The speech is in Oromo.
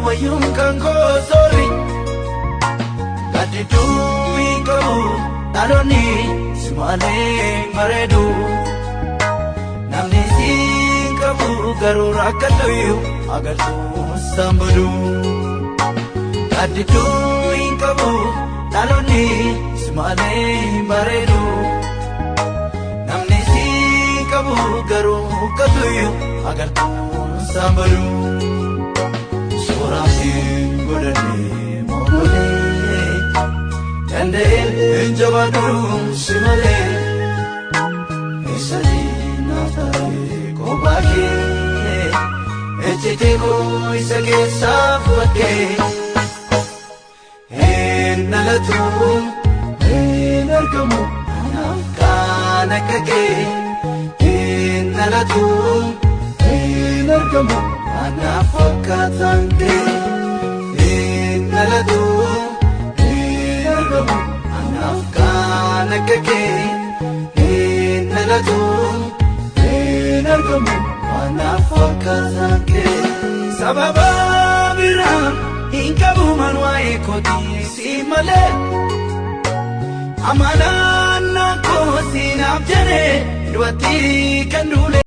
Wayyuun kan koo soorri gaddidduu hin qabu, dhaloonni si malee bareedu. Namni si qabu garuu rakkatuyyuu agartuu sambadu. Gaddidduu hin qabu, dhaloonni si malee bareedu. Namni si qabu garuu huqqatuyyuu agartuu sambadu. Suuraa hin godhanne mogolee, danda'een hin jabaadhu si malee. Eessatti naaf ta'e kophaa kee, ejjitee koo isa keessaa fudhadhee. Hin dhalatu, hin argamu anaaf kan akka kee. Hin dhalatu, hin argamu anaaf fakkaataan kee. Hin dhalatu, hin argamu anaaf kan akka kee. Hin dhalatu, hin argamu anaaf fakkaataan kee. Sababa biraa hin qabu man waa'ee kootii si malee. Amanaan koo siinaaf jedhee du'atti kan duule.